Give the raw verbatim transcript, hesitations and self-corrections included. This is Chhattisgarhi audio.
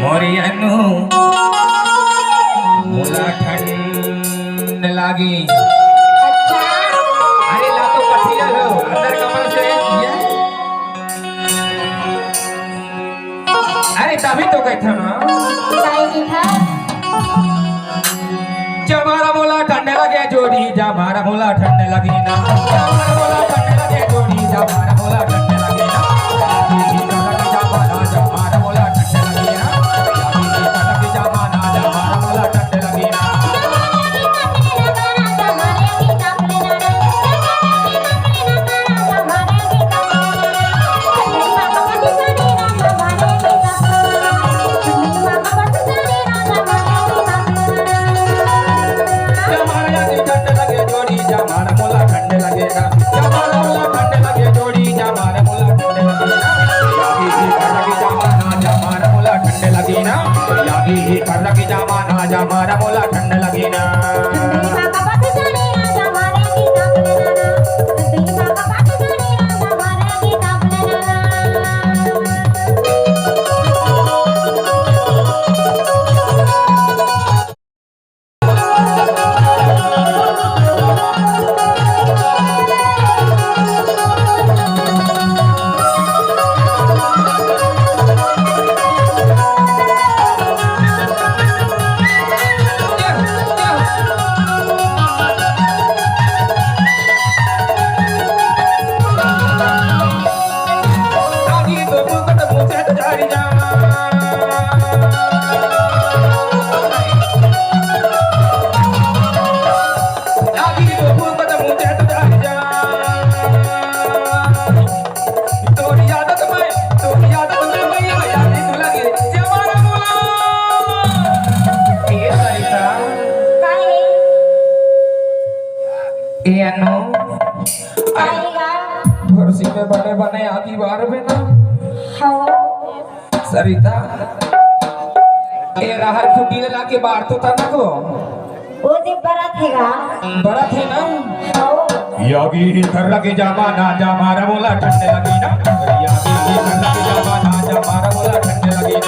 मोरी अनु, मोला ठंड लागी। अरे ला तो कथिया लो, अंदर कमल से ये। अरे तभी तो कहता ना। जमारा मोला ठंड लगे जोड़ी, जमारा मोला ठंड लगे ना। जमारा मोला ठंड लगे जोड़ी, जमारा मोला ठंड लगे ना। जमारा मोला ठंड लगे ना। जमारा मोला ठंड लगे ना। ए अनु, अरे, फरसी में बने बने आगी बार में ना। हाँ। सरिता, ए राहर खुटी ला के बार तो तना को। वो दे बरत हे गा। बरत हे ना? हाँ। यागी ही कर लगे जामा ना जामा रे मोला ठंड लगी ना। यागी ही कर लगे जामा ना जामा रे मोला ठंड लगी ना।